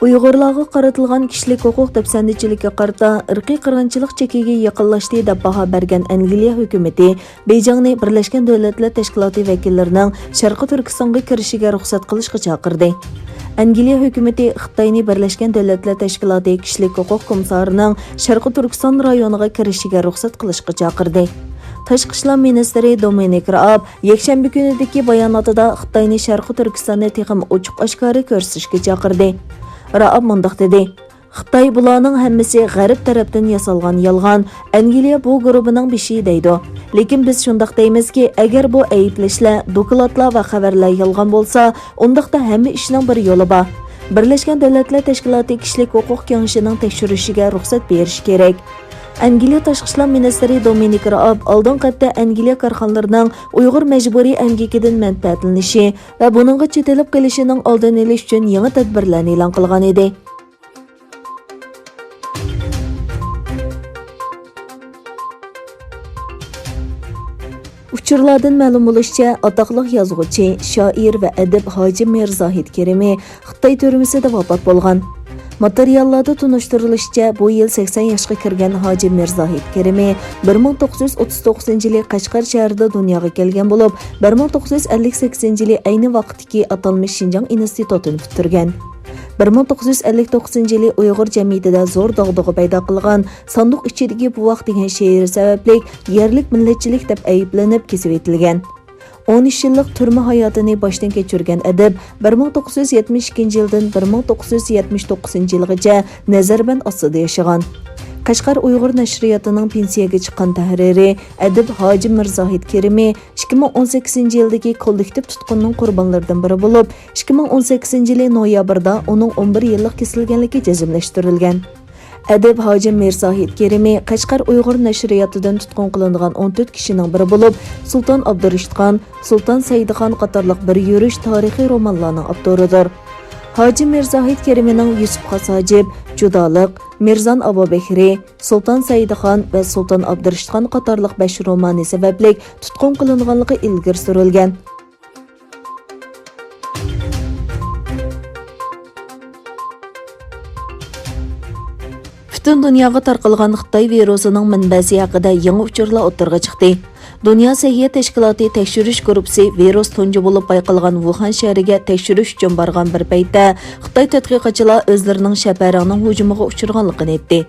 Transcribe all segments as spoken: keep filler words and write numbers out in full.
ئۇيغۇرلارغا قارىتىلغان كىشىلىك ھوقۇق دەپسەندىچىلىككە قارىتا ئىرقىي قىرغىنچىلىق چېكىگە يېقىنلاشتى دەپ باھا بەرگەن ئەنگلىيە ھۆكۈمىتى بېيجىڭنى بىرلەشكەن دۆلەتلەر تەشكىلاتى ۋەكىللىرىنىڭ شەرقىي تۈركىستانغا كىرىشىگە رۇخسەت قىلىشقا چاقىردى. ئەنگلىيە ھۆكۈمىتى خىتاينى بىرلەشكەن دۆلەتلەر تەشكىلاتى كىشىلىك ھوقۇق كومىسسارىنىڭ شەرقىي تۈركىستان رايونىغا كىرىشىگە رۇخسەت قىلىشقا چاقىردى. تاشقى ئىشلار مىنىستىرى دومىنىك رائاب يەكشەنبە كۈنىدىكى باياناتىدا خىتاينى شەرقىي تۈركىستاننى تېخىمۇ ئوچۇق-ئاشكارا كۆرسىتىشكە چاقىردى. رائاب مۇنداق دېدى: «خىتاي بۇلارنىڭ ھەممىسى غەرب تەرەپتىن ياسالغان يالغان، ئەنگلىيە بۇ گۇرۇپپىنىڭ بېشى دەيدۇ. لېكىن بىز شۇنداق دەيمىزكى، ئەگەر بۇ ئەيىبلەشلەر، دوكلاتلار ۋە خەۋەرلەر يالغان بولسا، ئۇنداقتا ھەممە ئىشنىڭ بىر يولى بار. بىرلەشكەن دۆلەتلەر تەشكىلاتى كىشىلىك ھوقۇق كېڭىشىنىڭ تەكشۈرۈشىگە رۇخسەت بېرىشى كېرەك.» ئەنگلىيە تاشقى ئىشلار مىنىستىرى دومىنىك رائاب ئالدىنقى ھەپتە ئەنگلىيە كارخانىلىرىنىڭ ئۇيغۇر مەجبۇرىي ئەمگىكىدىن مەنپەئەتلىنىشى ۋە بۇنىڭغا چېتىلىپ قېلىشىنىڭ ئالدىنى ئېلىش ئۈچۈن يېڭى تەدبىرلەرنى ئېلان قىلغان ئىدى. ئۇچۇرلاردىن مەلۇم بولۇشىچە، ئاتاقلىق يازغۇچى، شائىر ۋە ئەدىب ھاجى مىرزاھىت كېرىمى خىتاي تۈرمىسىدە ۋاپات بولغان. ماتېرىياللاردا تونۇشتۇرۇلۇشىچە، بۇ يىل سەكسەن ياشقا كىرگەن ھاجى مىرزاھىت كېرىمى بىر مىڭ توققۇز يۈز ئوتتۇز توققۇزىنچى يىلى قەشقەر شەھىرىدە دۇنياغا كەلگەن بولۇپ، بىر مىڭ توققۇز يۈز ئەللىك سەككىزىنچى يىلى ئەينى ۋاقىتتىكى ئاتالمىش شىنجاڭ ئىنستىتۇتىنى پۈتتۈرگەن. بىر مىڭ توققۇز يۈز ئەللىك توققۇزىنچى يىلى ئۇيغۇر جەمئىيىتىدە زور داغدۇغا پەيدا قىلغان ساندۇق ئىچىدىكى بوۋاق دېگەن شېئىرى سەۋەبلىك يەرلىك مىللەتچىلىك دەپ ئەيىبلىنىپ كېسىۋېتىلگەن. ئون ئۈچ يىللىق تۈرمە ھاياتىنى باشتىن كەچۈرگەن ئەدىب بىر مىڭ توققۇز يۈز يەتمىش ئىككىنچى يىلدىن بىر مىڭ توققۇز يۈز يەتمىش توققۇزىنچى يىلغىچە نەزەربەند ئاستىدا ياشىغان. قەشقەر ئۇيغۇر نەشرىياتىنىڭ پېنسىيەگە چىققان تەھرىرى، ئەدىب ھاجى مىرزاھىت كېرىمى ئىككى مىڭ ئون سەككىزىنچى يىلدىكى كوللېكتىپ تۇتقۇننىڭ قۇربانلىرىدىن بىرى بولۇپ، ئىككى مىڭ ئون سەككىزىنچى يىلى نويابىردا ئۇنىڭ ئون بىر يىللىق كېسىلگەنلىكى جەزملەشتۈرۈلگەن. ئەدىب ھاجى مىرزاھىت كېرىمى قەشقەر ئۇيغۇر نەشرىياتىدىن تۇتقۇن قىلىنغان ئون تۆت كىشىنىڭ بىرى بولۇپ، سۇلتان ئابدۇرېشىتخان، سۇلتان سەئىدخان قاتارلىق بىر يۈرۈش تارىخىي رومانلارنىڭ ئاپتورىدۇر. ھاجى مىرزاھىت كېرىمىنىڭ يۈسۈپ خاس ھاجىپ، جۇدالىق، مىرزان ئابابەكرى، سۇلتان سەئىدخان ۋە سۇلتان ئابدۇرېشىتخان قاتارلىق بەش رومانى سەۋەبلىك تۇتقۇن قىلىنغانلىقى ئىلگىرى سۈرۈلگەن. پۈتۈن دۇنياغا تارقالغان خىتاي ۋىرۇسىنىڭ مەنبەسى ھەققىدە يېڭى ئۇچۇرلار ئوتتۇرىغا چىقتى. دۇنيا سەھىيە تەشكىلاتى تەكشۈرۈش گۇرۇپپىسى ۋىرۇس تۇنجى بولۇپ بايقالغان ۋۇخەن شەھىرىگە تەكشۈرۈش ئۈچۈن بارغان بىر پەيتتە، خىتاي تەتقىقاتچىلار ئۆزلىرىنىڭ شەپەرەڭنىڭ ھۇجۇمىغا ئۇچرىغانلىقىنى ئېيتتى.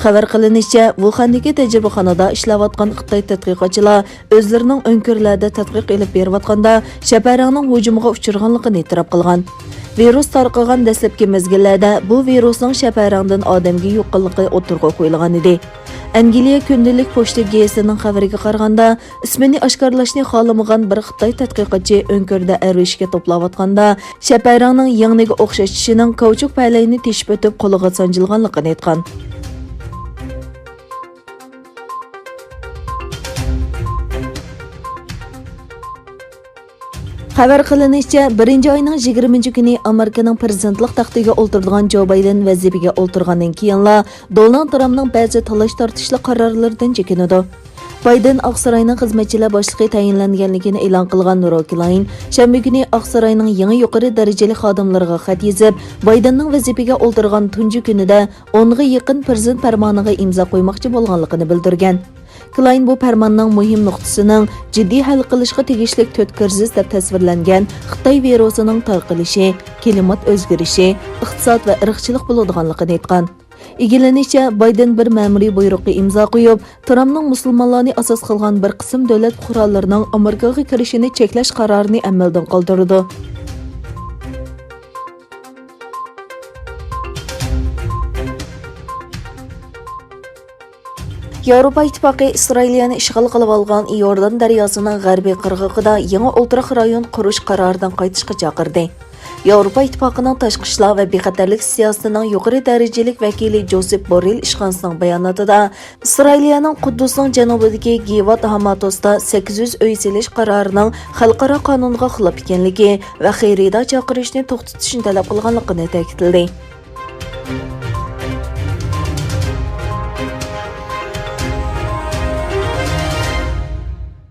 خەۋەر قىلىنىشىچە، ۋۇخەندىكى تەجرىبىخانىدا ئىشلەۋاتقان خىتاي تەتقىقاتچىلار ئۆزلىرىنىڭ ئۆڭكۈرلەردە تەتقىق ئېلىپ بېرىۋاتقاندا، شەپەرەڭنىڭ ھۇجۇمىغا ئۇچرىغانلىقىنى ئېتىراپ قىلغان. ۋىرۇس تارقىغان دەسلەپكى مەزگىللەردە بۇ ۋىرۇسنىڭ شەپەرەڭدىن ئادەمگە يۇققانلىقى ئوتتۇرىغا قويۇلغانىدى. ئەنگلىيە كۈندىلىك پوچتا گېزىتىنىڭ خەۋىرىگە قارىغاندا، ئىسمىنى ئاشكارىلاشنى خالىمىغان بىر خىتاي تەتقىقاتچى ئۆڭكۈردە ئەر ئىشىكى توپلاۋاتقاندا، شەپەرەڭنىڭ يىڭنىگە ئوخشاش چىشىنىڭ كاۋچۇك پەلەينى تېشىپ ئۆتۈپ، قولىغا سانجىلغانلىقىنى ئېيتقان. خەۋەر قىلىنىشىچە، بىرىنچى ئاينىڭ يىگىرمىنچى كۈنى ئامېرىكىنىڭ پىرېزىدېنتلىق تەختىگە ئولتۇرىدىغان جو بايدېن ۋەزىپىگە ئولتۇرغاندىن كېيىنلا، دونالد ترامپنىڭ بەزى تالاش-تارتىشلىق قارارلىرىدىن چېكىنىدۇ. بايدېن ئاقساراينىڭ خىزمەتچىلەر باشلىقى تەيىنلەنگەنلىكىنى ئېلان قىلغان رو كلاين شەنبە كۈنى ئاقساراينىڭ يېڭى يۇقىرى دەرىجىلىك خادىملىرىغا خەت يېزىپ، بايدېننىڭ ۋەزىپىگە ئولتۇرغان تۇنجى كۈنىدە ئونغا يېقىن پىرېزىدېنت پەرمانىغا ئىمزا قويماقچى بولغانلىقىنى بىلدۈرگەن. كلاين بۇ پەرماننىڭ مۇھىم نۇقتىسىنىڭ جىددىي ھەل قىلىشقا تېگىشلىك تۆت كىرىزىس دەپ تەسۋىرلەنگەن خىتاي ۋىرۇسىنىڭ تارقىلىشى، كىلىمات ئۆزگىرىشى، ئىقتىساد ۋە ئىرقچىلىق بولىدىغانلىقىنى ئېيتقان. ئىگىلىنىشىچە، بايدېن بىر مەمۇرىي بۇيرۇققا ئىمزا قويۇپ، ترامپنىڭ مۇسۇلمانلارنى ئاساس قىلغان بىر قىسىم دۆلەت پۇقرالىرىنىڭ ئامېرىكىغا كىرىشىنى چەكلەش قارارىنى ئەمەلدىن قالدۇرىدۇ. ياۋروپا ئىتتىپاقى ئىسرائىلىيەنى ئىشغال قىلىۋالغان ئىئوردان دەرياسىنىڭ غەربىي قىرغىقىدا يېڭى ئولتۇراق رايون قۇرۇش قارارىدىن قايتىشقا چاقىردى. ياۋروپا ئىتتىپاقىنىڭ تاشقى ئىشلار ۋە بىخەتەرلىك سىياسىتىنىڭ يۇقىرى دەرىجىلىك ۋەكىلى جوزېپ بوررېل ئىشخانىسىنىڭ باياناتىدا، ئىسرائىلىيەنىڭ قۇددۇسنىڭ جەنۇبىدىكى گىۋات ھاماتوستا سەككىز يۈز ئۆي سېلىش قارارىنىڭ خەلقئارا قانۇنغا خىلاپ ئىكەنلىكى ۋە خېرىدار چاقىرىشنى توختىتىشنى تەلەپ قىلغانلىقىنى تەكىتلىدى.